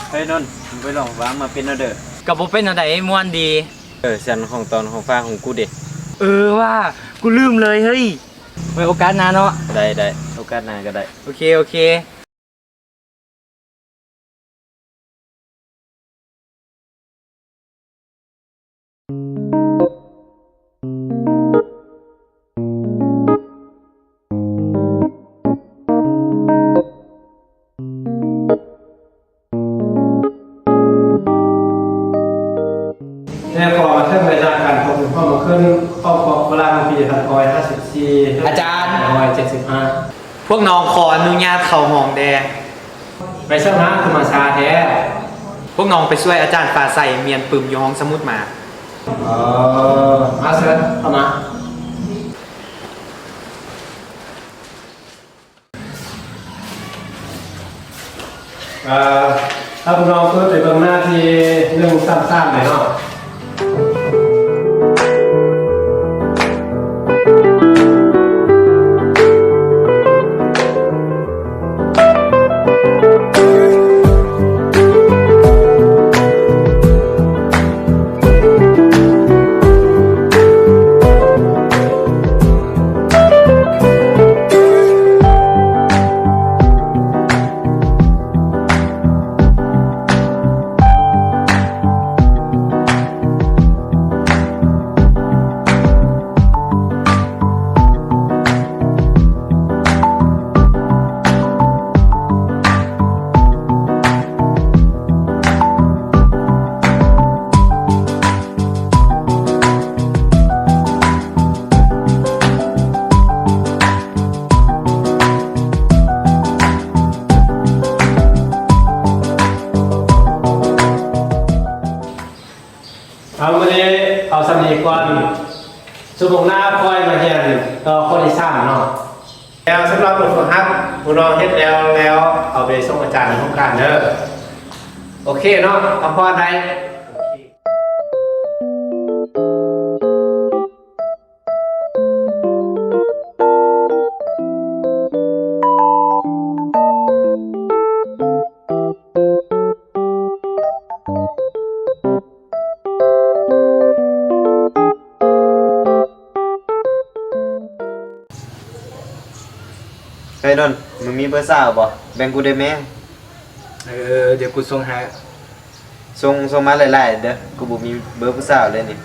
ເຮີ້ຍນົນ ມຶງໄປຮ້ອງຫວາມາເປັນແນວເດີ. ກໍບໍ່ເປັນແນວໃດ ມ່ວນດີ. ເອີ ສັນຂອງຕອນຂອງຟ້າຂອງກູເດ. ເອີວ່າ ກູລືມເລີຍເຮີ້ຍ. ໄວ້ໂອກາດໜ້າເນາະ. ໄດ້ ໄດ້ ໂອກາດໜ້າກໍໄດ້. ໂອເຄ ໂອເຄ. ແລະ ຂໍມາເຖິງໄລຍະການພົບກັນຮອບມາຂຶ້ນ ຄອບຄົວໂຄລາດເມື່ອປີພັນເກົ້າຮ້ອຍຫ້າສິບສີ່ ອາຈານ ເຈັດຮ້ອຍເຈັດສິບຫ້າ. ພວກນ້ອງຂໍອະນຸຍາດເຂົ້າຫ້ອງແດ່. ໄປຊະນະ ຄືມາຊ້າແທ້. ພວກນ້ອງໄປຊ່ວຍອາຈານຟ້າໃສມ້ຽນປຶ້ມຢູ່ຫ້ອງສະໝຸດມາ. ເອີ ມາເຊີນ ເຂົ້າມາ. ເອີ ຖ້າພວກນ້ອງເປີດໄປເບິ່ງໜ້າທີໜຶ່ງສາມສາມເລີຍເນາະ. ເອົາ ມື້ນີ້ເອົາສ່ຳນີ້ກ່ອນ. ຊົ່ວໂມງໜ້າຄ່ອຍມາຮຽນຕໍ່ຂໍ້ທີສາມເນາະ. ແລ້ວສຳລັບບົດຝຶກຫັດ ຜູ້ນ້ອງເຮັດແລ້ວແລ້ວ ເອົາໄປສົ່ງອາຈານໃນຫ້ອງການເດີ. ໂອເຄເນາະ ພັກຜ່ອນໄດ້. ເຮີ້ຍດົນ ມຶງມີເບີສາວບໍ່? ແບ່ງກູໄດ້ແມ. ເອີ ດຽວກູສົ່ງໃຫ້. ສົ່ງ ສົ່ງມາຫຼາຍໆເດີ ກູບໍ່ມີເບີຜູ້ສາວເລີຍນີ້.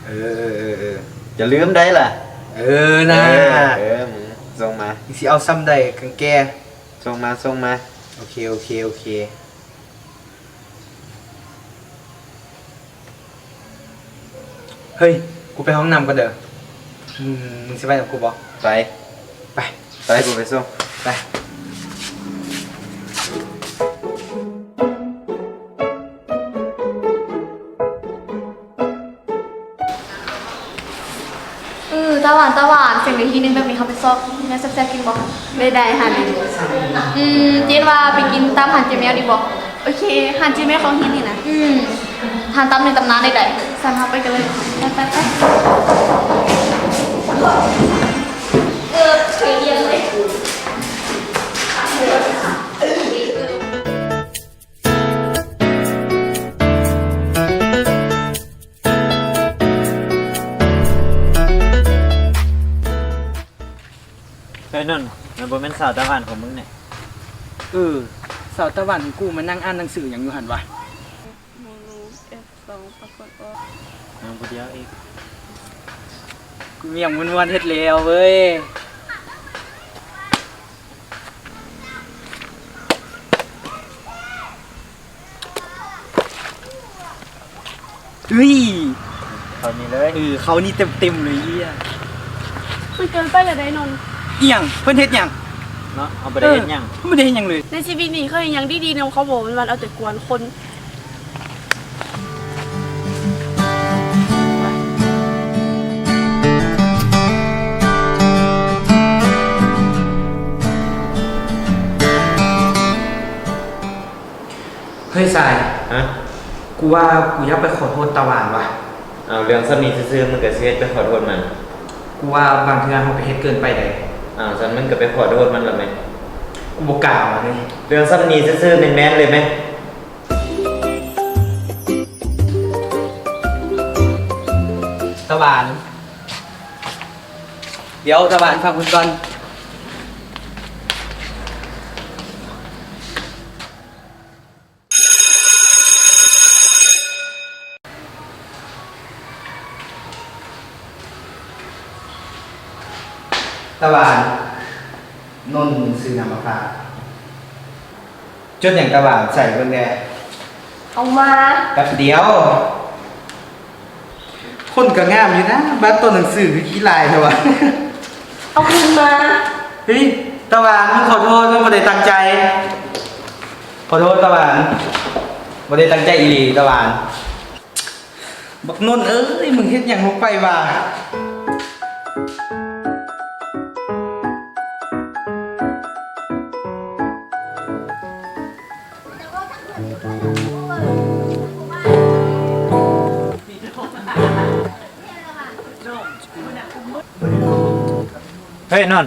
ເອີ ເອີ ເອີ ເອີ ຢ່າລືມໄດ້ລະ. ເອີນາ ເອີ ເອີ ມຶງສົ່ງມາ. ຊິເອົາສ່ຳໃດກັນແກ່? ສົ່ງມາ ສົ່ງມາ. ໂອເຄ ໂອເຄ ໂອເຄ. ເຮີ້ຍ ກູໄປຫ້ອງນ້ຳກ່ອນເດີ. ມຶງ ມຶງຊິໄປນຳກູບໍ່? ໄປ ໄປ ໄປ ກູໄປສົ່ງ ໄປ. ເອີ ຕາຫວານ ຕາຫວານ ສຽງໄດ້ທີ່ໜຶ່ງແບບນີ້ ເຮົາໄປຊອກແນວແຊບໆກິນບໍ່? ໄດ້ ໄດ້ ຮ້ານນີ້. ອືມ ເຈນວ່າໄປກິນຕຳຮ້ານເຈແມວດີບໍ່? ໂອເຄ ຮ້ານເຈແມວຂອງຮີນນີ້ນະ. ອືມ ຮ້ານຕຳໃນຕຳນານໃດໆ. ຊັ້ນເຮົາໄປກັນເລີຍ. ໄປ ໄປ ໄປ. ເອີ ເຄີຍຮຽນເລີຍ. ເຮີ້ຍນົນ ມັນບໍ່ແມ່ນສາວຕາຫວານຂອງມຶງແນ່? ເອີ ສາວຕາຫວານຂອງກູມານັ່ງອ່ານໜັງສືຫຍັງຢູ່ຫັ້ນວະ? ຍັງຜູ້ດຽວອີກ. ກູມີຫຍັງມ່ວນໆເຮັດແລ້ວເວີຍ. ເອີຍ ເຂົ້ານີ້ເລີຍ. ເອີ ເຂົ້ານີ້ເຕັມໆເລີຍ. ມັນເກີນໄປແລ້ວໃດນົນ. ອີ່ຫຍັງ? ເພິ່ນເຮັດຫຍັງ? ມ ເຮົາບໍ່ໄດ້ເຮັດຫຍັງ ເອີ ບໍ່ໄດ້ເຮັດຫຍັງເລີຍ. ໃນຊີວິດນີ້ເຄີຍເຮັດຫຍັງດີໆນຳເຂົາບໍ່? ແມ່ນວ່າເອົາແຕ່ກວນຄົນ. ເຮີ້ຍ ຊາຍ. ຮະ? ກູວ່າກູຢາກໄປຂໍໂທດຕາຫວານວ່າ. ອ້າວ ເລື່ອງສ່ຳນີ້ຊື່ໆ ມຶງກະຊິເຮັດໄປຂໍໂທດມັນ? ກູວ່າບາງເທື່ອເຮົາກະເຮັດເກີນໄປໃດ໋. ອ້າວ ຊັ້ນມຶງກະໄປຂໍໂທດມັນລະແມ. ກູບໍ່ກ້າວ່າເດ. ເລື່ອງສ່ຳນີ້ຊື່ໆ ແມ່ນໆເລີຍແມ. ຕາຫວານ ດຽວ ຕາຫວານ ຟັງກູກ່ອນ. ຕາຫວານ ນົນຊື້ນ້ຳມາຝາກ. ຈົດຫຍັງຕາຫວານ ໃສ່ເບິ່ງແດ່. ເອົາມາ. ແປັບດຽວ. ຄົນກະງາມຢູ່ນະ ບາດໂຕໜັງສືຄືຂີ້ລາຍແທ້ວະ. ເອົາຄືນມາ. ເຮີ້ຍ ຕາຫວານ ມຶງຂໍໂທດ ມັນບໍ່ໄດ້ຕັ້ງໃຈ. ຂໍໂທດຕາຫວານ ບໍ່ໄດ້ຕັ້ງໃຈອີ່ຫຼີຕາຫວານ. ບັກນົນເອີຍ ມຶງເຮັດຫຍັງລົງໄປຫວາ? ເຮີ້ຍ ນົນ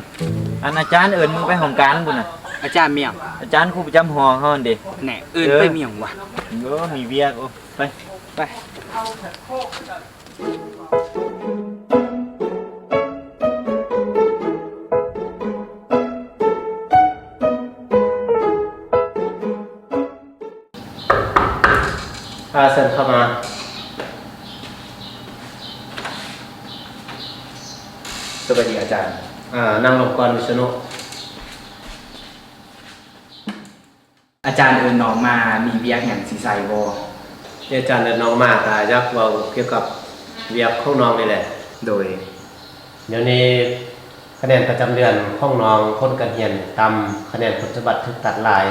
ອັນອາຈານເອີ້ນມຶງໄປຫ້ອງການພຸ້ນນະ. ອາຈານແມ່ນຫຍັງ? ອາຈານຄູປະຈຳຫໍເຮົາຫັ້ນເດ. ແນ່ ເອີ້ນໄປແມ່ນຫຍັງວະ? ໂອ້ ມີວຽກ. ໂອ້ ໄປ ໄປ. ອາ ເຊີນເຂົ້າມາ. ສະບາຍດີອາຈານ. ອາ ນັ່ງລົງກ່ອນ ວິສະນຸ. ອາຈານເອີ້ນນ້ອງມາ ມີວຽກຫຍັງຊິໃສ່ບໍ່? ທີ່ອາຈານເອີ້ນນ້ອງມາ ກະຢາກເວົ້າກ່ຽວກັບວຽກຂອງນ້ອງນີ້ແຫຼະ. ໂດຍ. ດຽວນີ້ຄະແນນປະຈຳເດືອນຂອງນ້ອງ ຜົນການຮຽນຕ່ຳ, ຄະແນນຜົນສຳບັດຖືກຕັດຫຼາຍ,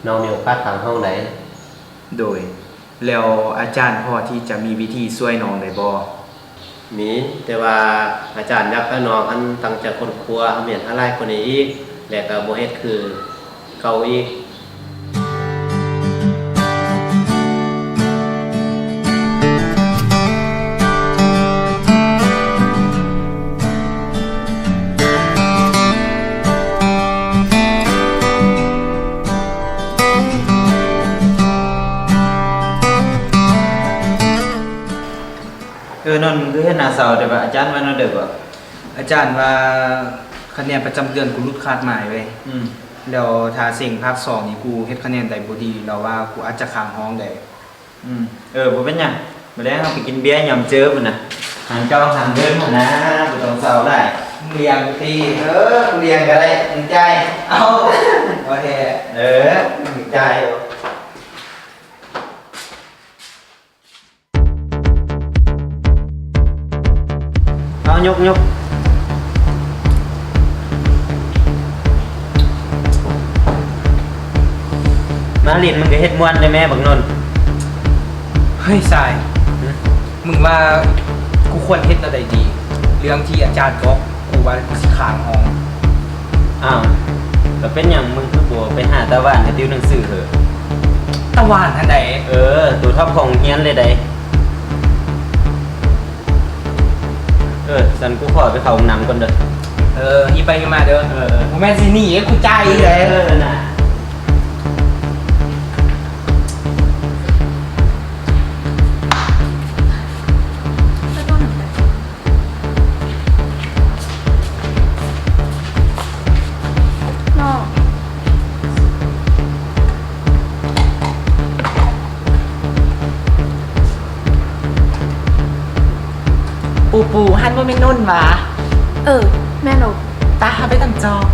ນ້ອງມີໂອກາດເຂົ້າຫ້ອງໃດ? ໂດຍ. ແລ້ວອາຈານພໍທີ່ຈະມີວິທີຊ່ວຍນ້ອງໄດ້ບໍ່? ມີ, ແຕ່ວ່າອາຈານຢາກໃຫ້ນ້ອງຫັ້ນຕັ້ງໃຈຄົ້ນຄວ້າ, ຮຽນໃຫ້ຫຼາຍກວ່ານີ້ອີກ, ແລະ ກະບໍ່ເຮັດຄືເກົ່າອີກ. ເອີ ນົນ ມຶງຄືເຮັດໜ້າເສົ້າແຕ່ວ່າ ອາຈານວ່າແນວໃດເກາະ? ອາຈານວ່າຄະແນນປະຈຳເດືອນກູຫຼຸດຄາດໝາຍເວີຍ. ອືມ. ແລ້ວຖ້າເສັງພາກສອງນີ້ ກູເຮັດຄະແນນໄດ້ບໍ່ດີ ລາວວ່າກູອາດຈະຄ້າງຫ້ອງໄດ້. ອືມ ເອີ ບໍ່ເປັນຫຍັງ, ມື້ແລງເຮົາໄປກິນເບຍຍາມເຈີພຸ້ນນະ, ຫາເຈົ້າຫາເດີນຫັ້ນນະ, ບໍ່ຕ້ອງເສົ້າຫຼາຍ. ມຶງລ້ຽງຕິ? ເອີ ກູລ້ຽງກະໄດ້, ມຶງຈ່າຍ. ເອົ້າ ບໍ່ແທ້. ເອີ ມຶງຈ່າຍ. ເອົາ ຍົກ ຍົກ ມາຫຼິ້ນ ມຶງກະເຮັດມ່ວນແດ່ແມ້ບັກນົນ. ເຮີ້ຍ ຊາຍ. ຫຶ? ມຶງວ່າກູຄວນເຮັດແນວໃດດີ? ເລື່ອງທີ່ອາຈານບອກ ກູວ່າກູຊິຄ້າງຫ້ອງ. ອ້າວ ແລ້ວເປັນຫຍັງມຶງຄືບໍ່ໄປຫາຕາຫວານໃຫ້ຕິວໜັງສືເຫີ? ຕາຫວານຫັ້ນໃດ? ເອີ ໂຕທັອບຂອງໂຮງຮຽນເລີຍໃດ. ເອີ ຊັ້ນກູຂໍໄປເຂົ້າຫ້ອງນ້ຳກ່ອນເດີ. ເອີ ຮີບໄປຮີບມາເດີ. ເອີ ເອີ ບໍ່ແມ່ນຊິໜີເດ້ ກູຈ່າຍອີກເດ້. ເອີ ນະ. ປູ ປູ ຫັ້ນບໍ່ແມ່ນນົນຫວາ? ເອີ ແມ່ນໂລດ. ປະ ເຮົາໄປກັນຈອກ.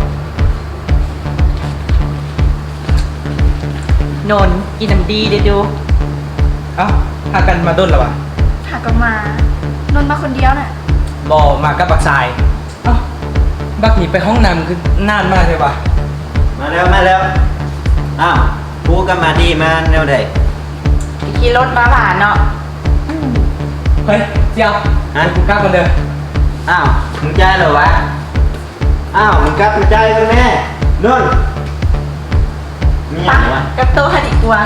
ນົນ ກິນນ້ຳດີເດ້ດູ. ເອົ້າ ຫາກັນມາດົນແລ້ວຫວາ? ຫາກັນມາ. ນົນມາຄົນດຽວນະ? ບໍ່ ມາກັບບັກຊາຍ. ເອົ້າ ບັກນີ້ໄປຫ້ອງນ້ຳຄືນານມາແທ້ຫວາ? ມາແລ້ວ ມາແລ້ວ. ອ້າວ ຄູກັບມາດີມາແນວໃດ? ຂີ່ລົດມາຫວາເນາະ. ເຮີ້ຍ ດຽວ ຮະ? ກູກັບກ່ອນເດີ. ອ້າວ ມຶງຈ່າຍແລ້ວຫວາ? ອ້າວ ມຶງກັບມາຈ່າຍກ່ອນແມ້ ນົນ. ມີຫຍັງຫວາ? ກັບໂຕຫາດີກວ່າ.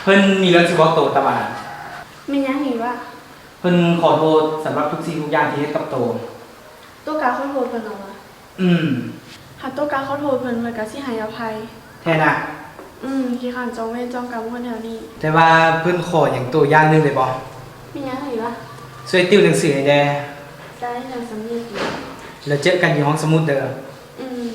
ເພິ່ນມີເລື່ອງຊິບອກໂຕຕາຫວານ. ແມ່ນຫຍັງອີກຫວາ? ເພິ່ນຂໍໂທດສຳລັບທຸກສິ່ງທຸກຢ່າງທີ່ເຮັດກັບໂຕ. ໂຕກ້າຂໍໂທດເພິ່ນແລ້ວຫວາ? ອືມ. ຫາກໂຕກ້າຂໍໂທດເພິ່ນ ເພິ່ນກໍຊິໃຫ້ອະໄພ. ແທ້ນະ? ອືມ ຂີ້ຄ້ານຈອງເວນຈອງກຳຄົນແຖວນີ້. ແຕ່ວ່າເພິ່ນຂໍຫຍັງໂຕຢ່າງໜຶ່ງໄດ້ບໍ່? ມີຫຍັງອີກຫວາ? ຊ່ວຍຕິວໜັງສືໃຫ້ແດ່. ໄດ້ ແລ້ວເຈີກັນຢູ່ຫ້ອງສະໝຸດເດີ. ອືມ.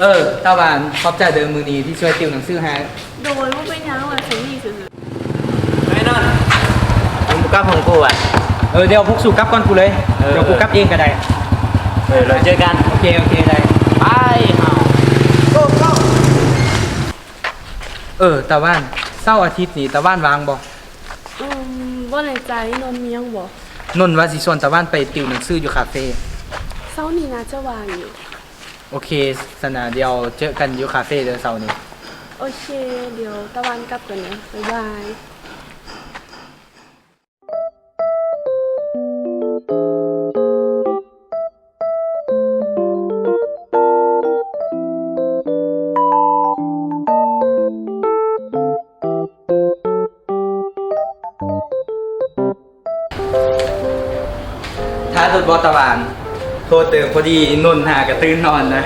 ເອີ ຕາຫວານ ຂອບໃຈເດີ ມື້ນີ້ທີ່ຊ່ວຍຕິວໜັງສືໃຫ້. ໂດຍ ບໍ່ເປັນຫຍັງ ວ່າຊິນີ້ຊື່ໆ. ເຮີ້ຍ ນົນ ມຶງບໍ່ກັບຫ້ອງກູຫວາ? ເອີ ດຽວພວກສູກັບກ່ອນກູເລີຍ. ເອີ ດຽວກູກັບເອງກໍໄດ້. ເອີ ເລີຍເຈີກັນ. ໂອເຄ ໂອເຄ ໄດ້ ໄປເຮົາ. ໂກ ໂກ. ເອີ ຕາຫວານ ເສົາອາທິດນີ້ຕາຫວານວ່າງບໍ່? ອືມ ບໍ່ແນ່ໃຈ ນົນມີຫຍັງບໍ່? ນົນວ່າຊິຊວນຕາຫວານໄປຕິວໜັງສືຢູ່ຄາເຟ. ເສົານີ້ໜ້າຈະວ່າງຢູ່. ໂອເຄ ຊັ້ນນະ ດຽວເຈີກັນຢູ່ຄາເຟເດີເສົານີ້. ໂອເຄ ດຽວຕາຫວານກັບກ່ອນເດີ ບາຍບາຍ. ຖ້າໂດນບໍ່ຕາຫວານ ໂທດເດີ ພໍດີນົນຫາກະຕື່ນນອນນະ.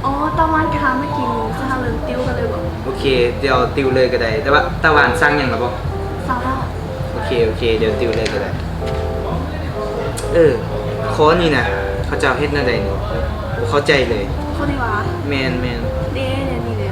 ອໍ ຕາຫວານກະຫາມາກິນ ຊິຫາເລີ່ມຕິວກັນເລີຍບໍ? ໂອເຄ ດຽວຕິວເລີຍກະໄດ້ ແຕ່ວ່າຕາຫວານສັ່ງຫຍັງລະບໍ? ສັ່ງແລ້ວ. ໂອເຄ ໂອເຄ ດຽວຕິວເລີຍກະໄດ້. ເອີ ຂໍ້ນີ້ນະ ເຂົາເຈົ້າເຮັດແນວໃດນີ້? ບໍ່ເຂົ້າໃຈເລີຍ. ຂໍ້ນີ້ຫວາ? ແມ່ນໆ. ເດ້ ແນວນີ້ເດ້.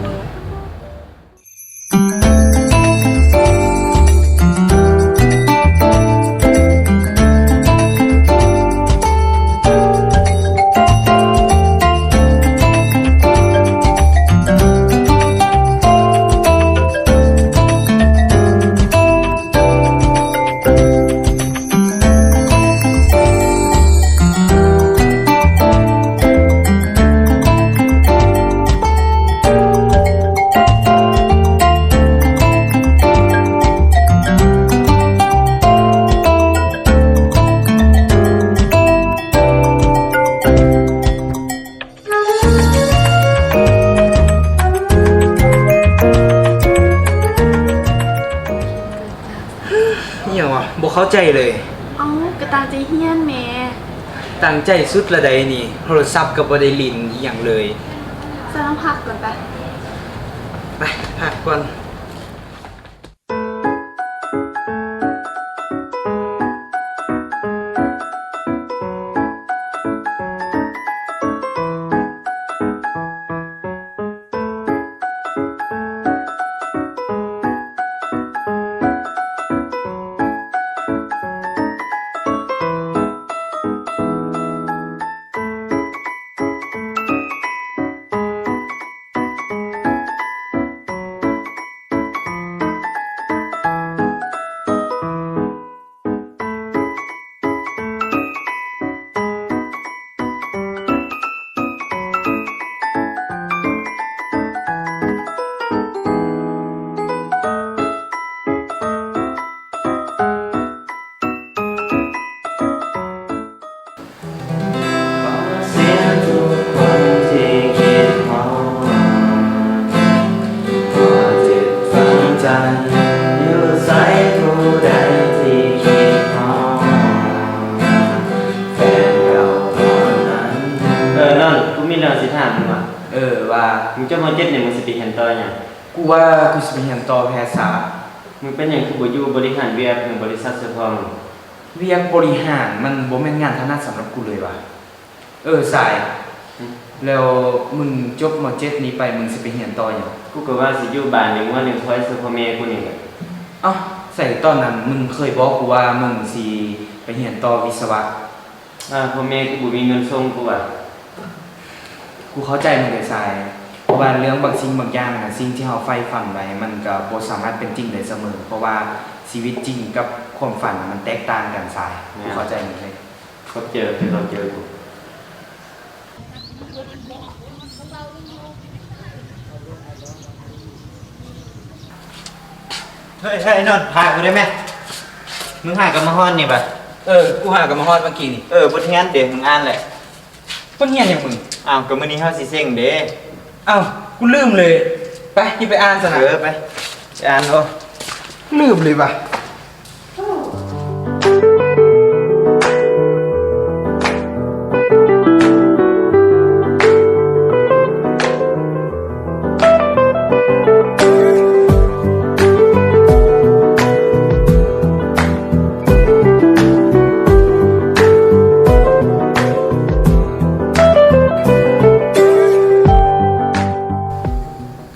ອີ່ຫຍັງຫວາ? ບໍ່ເຂົ້າໃຈເລີຍ. ເອົ້າ ກະຕັ້ງໃຈຮຽນແໝ່. ຕັ້ງໃຈສຸດລະໃດນີ້ ໂທລະສັບກະບໍ່ໄດ້ຫຼິ້ນອີ່ຫຍັງເລີຍ. ຊັ້ນເຮົາພັກກ່ອນໄປ. ໄປ ພັກກ່ອນ. ໃສຜູ້ໃດທີ່ຄິດຮອດແຟນເກົ່າຕອນນັ້ນ. ເອີ ນອນ, ກູມີເລື່ອງຊິຖາມມຶງວ່າ. ເອີ ວ່າ. ມຶງຈົບ ມ.ເຈັດ ນີ້ ມຶງຊິໄປຮຽນຕໍ່ຫຍັງ? ກູວ່າກູຊິໄປຮຽນຕໍ່ແພດສາດ. ມຶງເປັນຫຍັງຄືບໍ່ຢູ່ບໍລິຫານວຽກ ຫຼື ບໍລິສັດເສື້ອພ້ອມ? ວຽກບໍລິຫານມັນບໍ່ແມ່ນງານຖະໜັດສຳລັບກູເລີຍວ່າ. ເອີ ສາຍ, ແລ້ວມຶງຈົບ ມ.ເຈັດ ນີ້ໄປ ມຶງຊິໄປຮຽນຕໍ່ຫຍັງ? ກູກໍວ່າຊິຢູ່ບ້ານລ້ຽງງົວລ້ຽງຄວາຍຊ່ວຍພໍ່ແມ່ກູນີ້ແຫຼະ. ເອົ້າ, ໃສຕອນນັ້ນມຶງເຄີຍບອກກູວ່າມຶງຊິໄປຮຽນຕໍ່ວິສະວະ? ອາ, ພໍ່ແມ່ກູບໍ່ມີເງິນສົ່ງກູວ່າ. ກູເຂົ້າໃຈມຶງເດສາຍ, ເພາະວ່າເລື່ອງບາງສິ່ງບາງຢ່າງນະ, ສິ່ງທີ່ເຮົາໃຝ່ຝັນໄວ້ ມັນກໍບໍ່ສາມາດເປັນຈິງໄດ້ສະເໝີ, ເພາະວ່າຊີວິດຈິງກັບຄວາມຝັນມັນແຕກຕ່າງກັນສາຍ. ແມ່ນ. ກູເຂົ້າໃຈມຶງເລີຍ. ຂອບໃຈທີ່ເຂົ້າໃຈກູ. ເຮີຍ ເຮີຍ ນອນ ພາກູໄດ້ແມະ. ມຶງຫາກຳມາຮອດນີ້ບະ? ເອີ ກູຫາກຳມາຮອດເມື່ອກີ້ນີ້. ເອີ ບົດຮຽນເດ ມຶງອ່ານແຫຼະ. ບົດຮຽນຫຍັງມຶງ? ອ້າວ ກໍມື້ນີ້ເຮົາຊິເສັງເດ. ອ້າວ ກູລືມເລີຍ. ໄປ ຮີບໄປອ່ານຊະນະ. ເອີ ໄປ ໄປອ່ານ. ໂອ້ ລືມເລີຍຫວາ.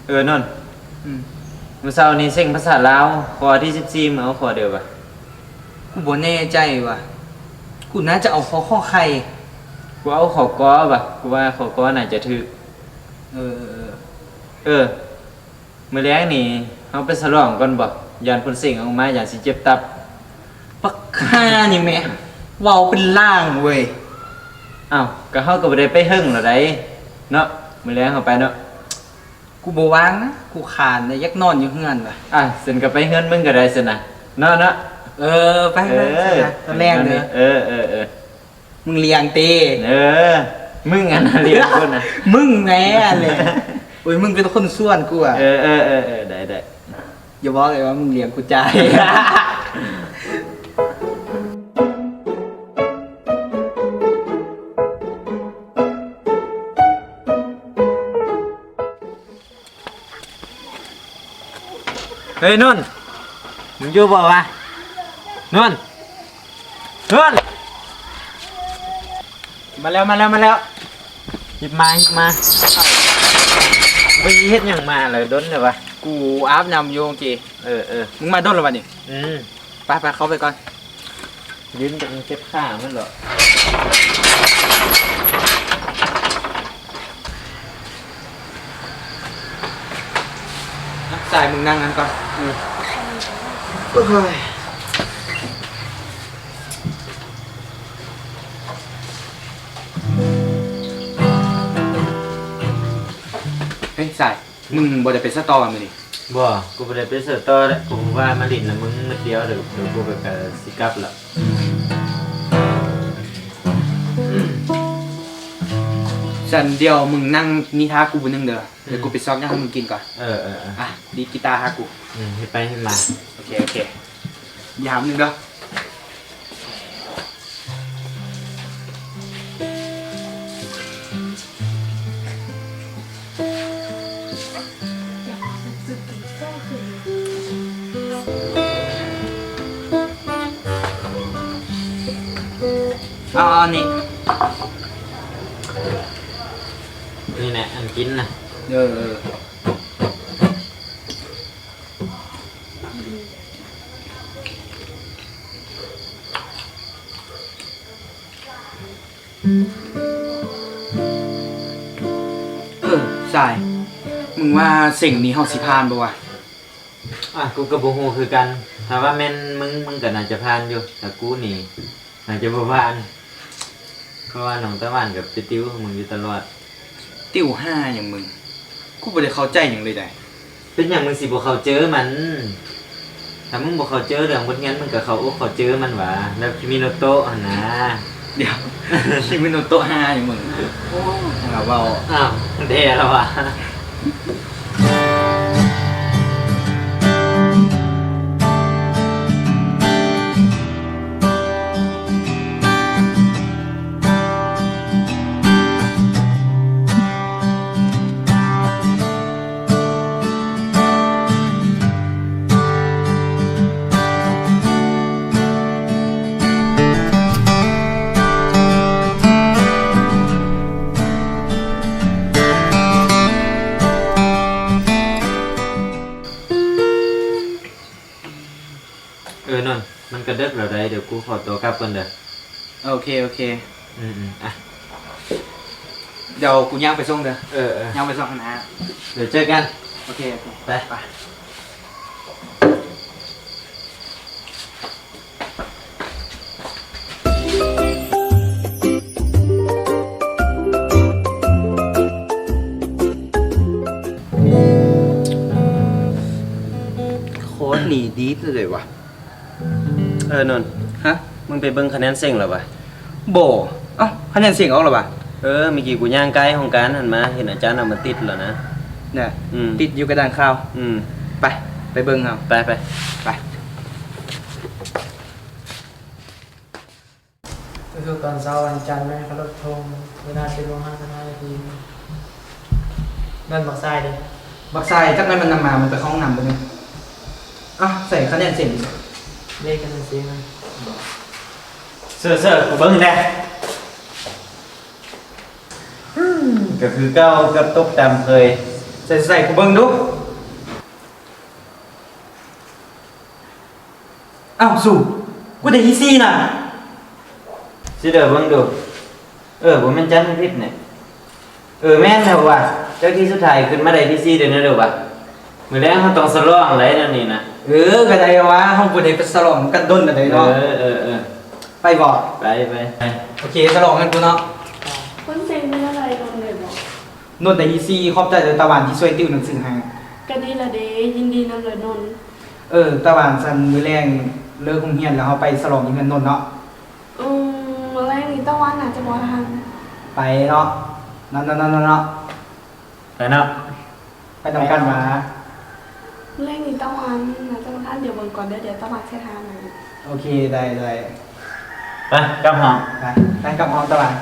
ເອີ ນອນ. ອືມ. ມື້ເຊົ້ານີ້ເສັງພາສາລາວ ຂໍ້ທີສິບສີ່ ມຶງເອົາຂໍ້ເດີຫວາ? ກູບໍ່ແນ່ໃຈຫວາ, ກູໜ້າຈະເອົາ ຂໍ ຂໍ ໄຂ່. ກູເອົາ ຂໍ ກໍ ຫວາ, ກູວ່າ ຂໍ ກໍ ໜ້າຈະຖືກ. ເອີ ເອີ ເອີ ເອີ ມື້ແລງນີ້ເຮົາໄປສະຫຼອງກ່ອນບໍ? ຢ້ານເພິ່ນເສັງອອກມາ ຢ້ານຊິເຈັບຕັບ. ບັກຫ່ານີ້ແມະ ເວົ້າເປັນລ່າງເວີຍ. ອ້າວ ກໍເຮົາກໍບໍ່ໄດ້ໄປເຫິງແລ້ວໃດ໋ເນາະ, ມື້ແລງເຮົາໄປເນາະ. ກູບໍ່ວ່າງນະ, ກູຄ້ານນະ, ຢາກນອນຢູ່ເຮືອນວ່າ. ອ່າ ຊັ້ນກໍໄປເຮືອນມຶງກໍໄດ້ຊັ້ນນະ ເນາະ ເນາະ. ເອີ ໄປ ເອີ ໄປ ຕອນແລງເດີ. ເອີ ເອີ ເອີ ມຶງລ້ຽງຕິ? ເອີ ມຶງຫັ້ນນະລ້ຽງຄົນນະ. ມຶງແມ່ຫັ້ນແຫຼະ. ໂອ້ຍ ມຶງເປັນຄົນຊວນກູອະ. ເອີ ເອີ ເອີ ເອີ ໄດ້ ໄດ້. ຢ່າບອກເລີຍວ່າມຶງລ້ຽງກູຈ່າຍ. ເຮີ້ຍ ນົນ ມຶງຢູ່ບໍ່ວະ? ນົນ ນົນ ມາແລ້ວ ມາແລ້ວ ມາແລ້ວ. ຮີບມາ ຮີບມາ. ໄປເຮັດຫຍັງມາລະດົນແທ້ວະ? ກູອາບນ້ຳຢູ່ເມື່ອກີ້. ເອີ ເອີ ມຶງມາດົນແລ້ວວະນີ້? ອືມ. ໄປ ໄປ ເຂົ້າໄປກ່ອນ. ຢືນຈະເຈັບຂາມັນເນາະ. ສາຍ ມຶງນັ່ງຫັ້ນກ່ອນ. ອືມ. ໂອ້ຍ. ເຮີ້ຍ ສາຍ. ມຶງບໍ່ໄດ້ໄປສະຕໍຫວາມື້ນີ້? ບໍ່ ກູບໍ່ໄດ້ໄປສະຕໍແຫຼະ. ກູວ່າມາຫຼິ້ນນຳມຶງມື້ດຽວ ດຽວ ດຽວກູກໍ ກໍຊິກັບລະ. ຊັ້ນດຽວມຶງນັ່ງນີ້ຖ້າກູມື້ໜຶ່ງເດີ. ອືມ. ດຽວກູໄປຊອກຫຍັງໃຫ້ມຶງກິນກ່ອນ. ເອີ ເອີ ເອີ. ອ່ະ ດີດກີຕາຫາກູ. ອືມ ເຮັດໄປເຮັດມາ. ໂອເຄ ໂອເຄ. ຢາມໜຶ່ງເດີ. ເອົາ ເອົານີ້ ນີ້ແຫຼະອັນກິນນະ. ເອີ ເອີ. ເອີ ສາຍ ມຶງວ່າເສັງນີ້ເຮົາຊິຜ່ານບໍ່ວະ? ອ່ະ ກູກໍບໍ່ຮູ້ຄືກັນ. ຖ້າວ່າແມ່ນມຶງ ມຶງກໍໜ້າຈະຜ່ານຢູ່, ຖ້າກູນີ້ໜ້າຈະບໍ່ຜ່ານ. ເພາະວ່ານ້ອງຕາຫວານກໍໄປຕິວໃຫ້ມຶງຢູ່ຕະຫຼອດ. ຕິວຫາຫຍັງມຶງ? ກູບໍ່ໄດ້ເຂົ້າໃຈຫຍັງເລີຍໃດ໋. ເປັນຫຍັງມຶງຊິບໍ່ເຂົ້າເຈີມັນ? ຖ້າມຶງບໍ່ເຂົ້າເຈີເລື່ອງບົດຮຽນ ມຶງກໍເຂົ້າອົກເຂົ້າເຈີມັນຫວາ ແບບຄິມິໂນໂຕະຫັ້ນນາ. ດຽວ ຄິມິໂນໂຕະຫາຫຍັງມຶງ? ໂອ້ ຫາເວົ້າ. ອ້າວ ແທ້ລະຫວາ. ເອີ ນົນ ມັນກະເດິກແລ້ວໃດ໋ ດຽວກູຂໍຕົວກັບກ່ອນເດີ. ໂອເຄ ໂອເຄ ອືມໆ ອ່ະ ດຽວກູຍ່າງໄປສົ່ງເດີ. ເອີໆ ຍ່າງໄປສົ່ງຫັ້ນນະ ດຽວເຈີກັນ. ໂອເຄ ໂອເຄ ໄປ ໄປ. ໂຄດໜີດີດເລີຍຫວາ. ເອີ ນົນ ຮະ ມຶງໄປເບິ່ງຄະແນນເສັງແລ້ວຫວາ? ບໍ່. ເອົ້າ ຄະແນນເສັງອອກແລ້ວຫວາ? ເອີ ມື້ກີ້ກູຍ່າງໃກ້ຫ້ອງການຫັ້ນມາ ເຫັນອາຈານເອົາມາຕິດແລ້ວນະ. ແນ່ ອືມ ຕິດຢູ່ກະດານຂ່າວ. ອືມ ໄປ ໄປເບິ່ງເຮົາ. ໄປ ໄປ ໄປ. ທຸກໆຕອນເຊົ້າວັນຈັນ ແມ່ນເຄົາລົບທຸງ ເວລາສິບໂມງຫ້າສິບຫ້ານາທີ. ນັ້ນບັກຊາຍເດ? ບັກຊາຍ ຈັກແມ່ນມັນນຳມາ ມັນໄປເຂົ້າຫ້ອງນ້ຳບໍ່ນີ້. ເອົ້າ ໃສ່ຄະແນນເສັງ ເລກຄະແນນເສັງນະ. ເຊີໆ ກູເບິ່ງແດ່. ອືມ ກະຄືເກົ່າ ກະຕົກຕາມເຄີຍ. ໃສ່ ໃສ່ ໃສ່ ກູເບິ່ງດູ. ອ້າວ ສູ ກູໄດ້ທີສີ່ນະ. ຊິເດີ ເບິ່ງດູ. ເອີ ບໍ່ແມ່ນຈັນຜິດແນ່. ເອີ ແມ່ນແລ້ວຫວາ. ເຈົ້າ ທີສຸດທ້າຍຂຶ້ນມາໄດ້ທີສີ່ເດີ ເດີຫວາ. ມື້ແລງເຮົາຕ້ອງສະຫຼອງໄດ໋ແນວນີ້ນະ. ເອີ ກະໄດ້ຫວາ ເຮົາບໍ່ໄດ້ໄປສະຫຼອງກັນດົນແລ້ວເດເນາະ. ເອີ ເອີ ເອີ ໄປບໍ່? ໄປ ໄປ ໄປ. ໂອເຄ ສະຫຼອງກັນພຸ້ນເນາະ. ຄົນເສັງເປັນຈັ່ງໃດ ດົນໄດ້ບໍ່? ໂນດໄດ້ທີສີ່ ຂອບໃຈເດີຕາຫວານທີ່ຊ່ວຍຕິວໜັງສືໃຫ້. ກະດີລະເດ ຍິນດີນຳລະນົນ. ເອີ ຕາຫວານ ຊັ້ນມື້ແລງເລີກໂຮງຮຽນແລ້ວເຮົາໄປສະຫຼອງຢູ່ເຮືອນນົນເນາະ. ອືມ ມື້ແລງນີ້ຕາຫວານໜ້າຈະບໍ່ທັນ. ໄປເນາະ ເນາະ ເນາະ ເນາະ ເນາະ. ໄປເນາະ ໄປນຳກັນຫວາ. ມື້ແລງນີ້ຕາຫວານໜ້າຈະບໍ່ທັນ ດຽວເບິ່ງກ່ອນເດີ ດຽວຕາຫວານແຊັດຫາໃໝ່. ໂອເຄ ໄດ້ ໄດ້. ໄປກັບຫ້ອງ. ໄປ ໄປກັບຫ້ອງຕາຫວານ.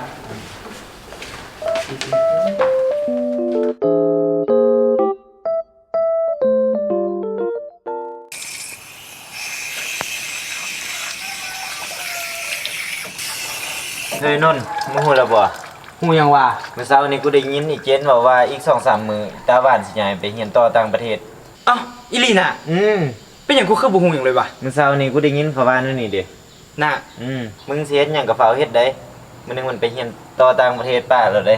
ເຮີ້ຍ ນົນ ມຶງຮູ້ແລ້ວບໍ່? ຮູ້ຫຍັງຫວາ? ມື້ເຊົ້ານີ້ກູໄດ້ຍິນອີເຈນເວົ້າວ່າ ອີກສອງສາມມື້ ຕາຫວານຊິຍ້າຍໄປຮຽນຕໍ່ຕ່າງປະເທດ. ອ້າວ ອີ່ຫຼີນະ? ອືມ. ເປັນຫຍັງກູຄືບໍ່ຮູ້ຫຍັງເລີຍຫວາ? ມື້ເຊົ້ານີ້ກູໄດ້ຍິນເຂົາວ່າແນວນີ້ເດ. ນະ ອືມ ມຶງຊິເຮັດຫຍັງກະຟ້າວເຮັດໄດ໋. ມື້ໜຶ່ງມັນໄປຮຽນຕໍ່ຕ່າງປະເທດປະແລ້ວເດ.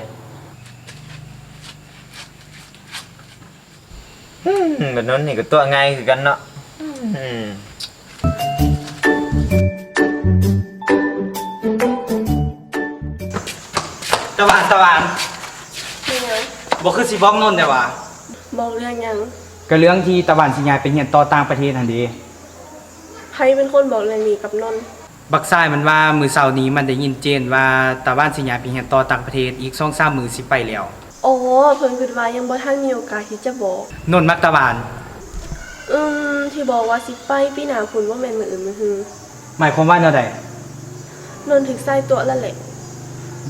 ອືມ ບັກນົນນີ້ກະຕົວະງ່າຍຄືກັນເນາະ. ອືມ ຕາຫວານ ຕາຫວານ. ເປັນຫຍັງ? ບໍ່ຄືຊິບອກນົນແດ່ຫວາ? ບອກເລື່ອງຫຍັງ? ກະເລື່ອງທີ່ຕາຫວານຊິຍ້າຍໄປຮຽນຕໍ່ຕ່າງປະເທດຫັ້ນເດ. ໃຜເປັນຄົນບອກເລື່ອງນີ້ກັບນົນ? ບັກຊາຍມັນວ່າ ມື້ເຊົ້ານີ້ມັນໄດ້ຍິນເຈນວ່າ ຕາຫວານຊິຍ້າຍໄປຮຽນຕໍ່ຕ່າງປະເທດ ອີກສອງສາມມື້ຊິໄປແລ້ວ. ອໍ ເພິ່ນຄິດວ່າຍັງບໍ່ທັນມີໂອກາດທີ່ຈະບອກ. ນົນມັກຕາຫວານ. ອືມ ທີ່ບອກວ່າຊິໄປປີໜ້າພຸ້ນ ບໍ່ແມ່ນມື້ອື່ນມື້ຮື. ໝາຍຄວາມວ່າແນວໃດ? ນົນຖືກຊາຍຕົວະແລ້ວແຫຼະ.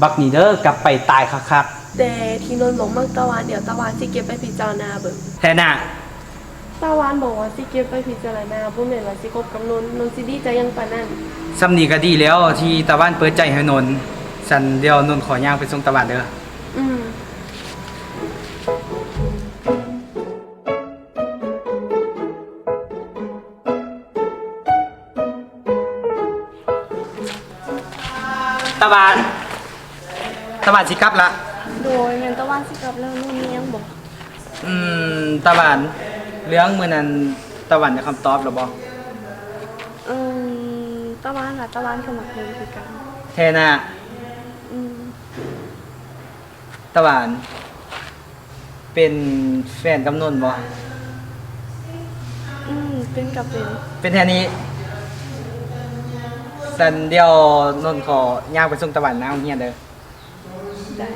ບັກນີ້ເດີ ກັບໄປຕາຍຄັກໆ. ແຕ່ທີ່ນົນບອກມັກຕາຫວານ ດຽວຕາຫວານຊິເກັບໄປພິຈາລະນາເບິ່ງ. ແທ້ນະ? ຕາຫວານບອກວ່າຊິເກັບໄປພິຈາລະນາ ບໍ່ແມ່ນວ່າຊິຄົບກັບນົນ. ນົນຊິດີໃຈຫຍັງປານນັ້ນ? ສ່ຳນີ້ກະດີແລ້ວ ທີ່ຕາຫວານເປີດໃຈໃຫ້ນົນ. ຊັ້ນດຽວນົນຂໍຍ່າງໄປສົ່ງຕາຫວານເດີ. ອືມ. ຕາຫວານ ຕາຫວານຊິກັບລະ. ໂດຍ ແມ່ນຕາຫວານຊິກັບແລ້ວ. ໜູມີຫຍັງບໍ່? ອືມ ຕາຫວານ ເລື່ອງມື້ນັ້ນຕາຫວານໄດ້ຄຳຕອບແລ້ວບໍ່? ອືມ ຕາຫວານວ່າຕາຫວານກະມັກເບິ່ງຄືກັນ. ແທ້ນະ? ອືມ. ຕາຫວານ ເປັນແຟນກັບນົນບໍ່? ອືມ ເປັນກະເປັນ. ເປັນແທ້ນີ້? ຊັ້ນດຽວນົນຂໍຍ່າງໄປສົ່ງຕາຫວານໜ້າໂຮງຮຽນເດີ. ໄດ້.